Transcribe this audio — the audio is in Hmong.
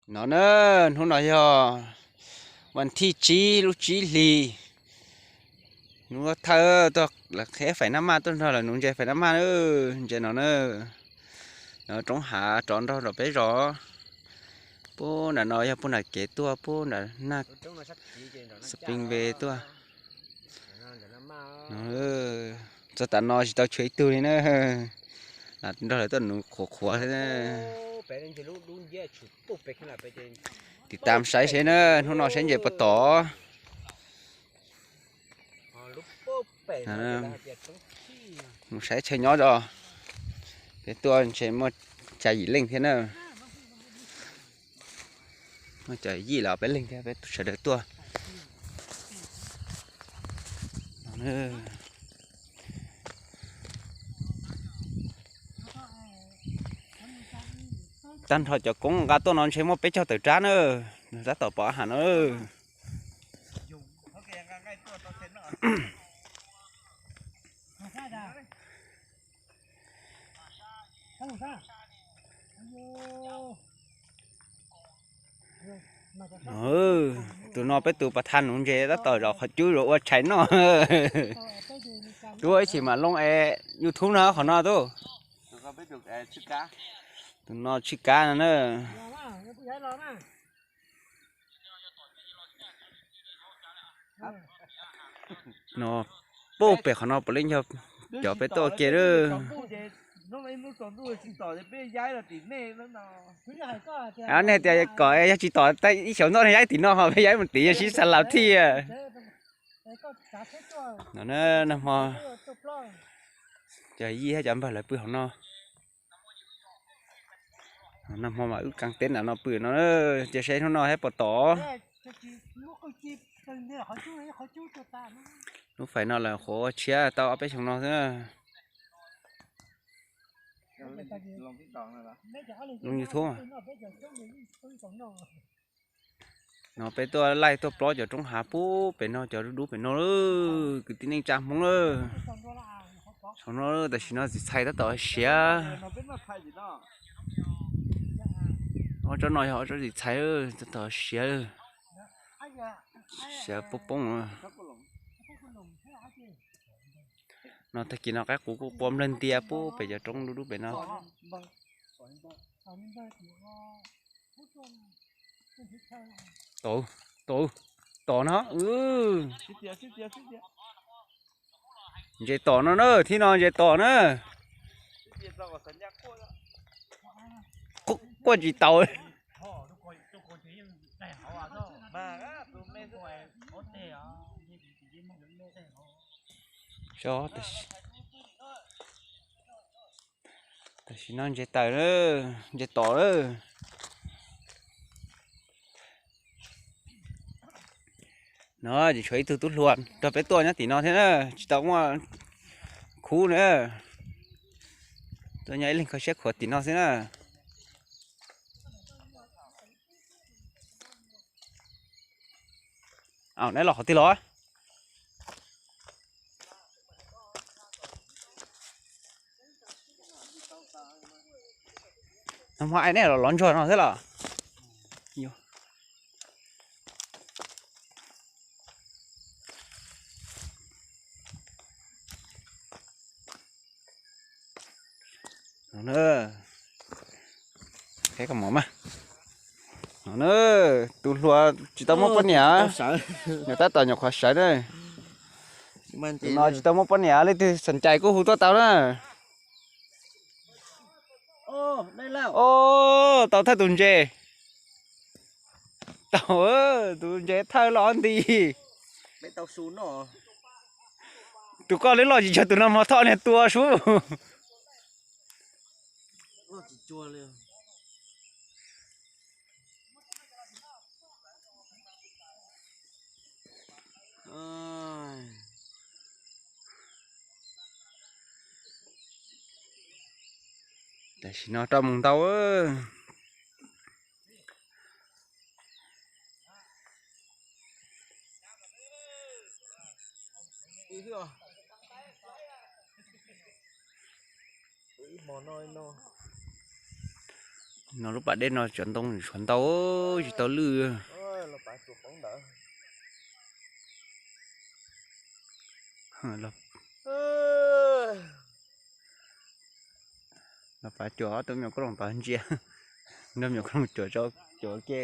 No na, hnub no yog vas thib tsib lub tsib hlis. Hnub thawj tuaj lawv qheb fais nab maj tuaj nrog lawv nuv ntses fais nab maj na. Ntses no na, no roob hav rov nrog rau peb zos. Puag nram no yog puag nram kev tuaj puag nram nag Spring Valley tuaj. Txog tav no tsis tau tshuav ib tug li na. Nrog lawv tuaj nuv qhuav qhuav thiab. Tiv tam saib seb na, hnub no saib ntses puas tom. Mus saib chaw nyob os. Peb tuaj ntshe muaj xya yim leej thiab na. Muaj xya yim los peb leeg thiab peb sawv daws tuaj. Tag nrho cov koob nqa tuaj no ntshe muaj peb caug tawm rab na. Tab tom pom a has no. Tus no peb tus pas thas nuv ntses tab tom zaum qhov cub zaum ua tshais noj. Tub ib chim mam loo es YouTube no qhov no tub. Tus no tshwj kab no na. No puag pem qhov no puav leej yog cov peb tuaj ua ke lawm. Nej tias kom yog tsis tom ib xyov ntoj yaib tim no ho peb yaib mus tim no yog sib xa lav thiaj. No nag hmo cov yij thiab cov npawg lawv pw hauv no. Nag hmo mas wb kab teb nram no pw no, cia saib hnub no thiab puas tom. Lub fais no lawm qhuav ua tshiab tau ob peb xyoo no xwb. Lub YouTube no peb tuaj laij tuaj plob cov roob hav puag pem no, cov dub dub pem no, kwv tij neej tsa Hmoob lawm. Saum no tam sim no txiv txhais tab tom siav. Ob tsob no yog ob tsob txiv txhais tab tom siav, siav poob poob. No tag kis no qaib qus kuj qua nplawg ntia puag pem cov roob dub dub pem no. Tom, tom, tom no. Ntses tom no na, thib no ntses tom na. Quaj tsis taus. Tam sim no ntses tawm, ntses tom lawm. No tsis tshuav ib tug tub hluas nrog peb tuaj nyob tim no thiab na, tsis tau muaj khub na. Tuaj nyob ib leeg kho siab khuav tim no xwb na. Aw, neb los qhov twg los? Nag hmo es neb los ntsuag no thiab los? No na, tus hluas tsis tau muaj poj niam, nws tab tom nyuam qhuav sawv na. Tus no tsis tau muaj poj niam, leej twg xav cais kuj hu tuaj tau na. Tau thawj tus ntses. Tau, tus ntses thawj los nti. Tus koj lub loj tsis tsawg tus no hmo thoj niag tua sub. Tam sim no rau mus ntau. No lub pas dej no cov ntoo tshuav ntau, tsis tau lwj. Los pav cuam ob tug me nyuam koj loos tod ntsia, nrog me nyuam koj loos cuam, cuam ke.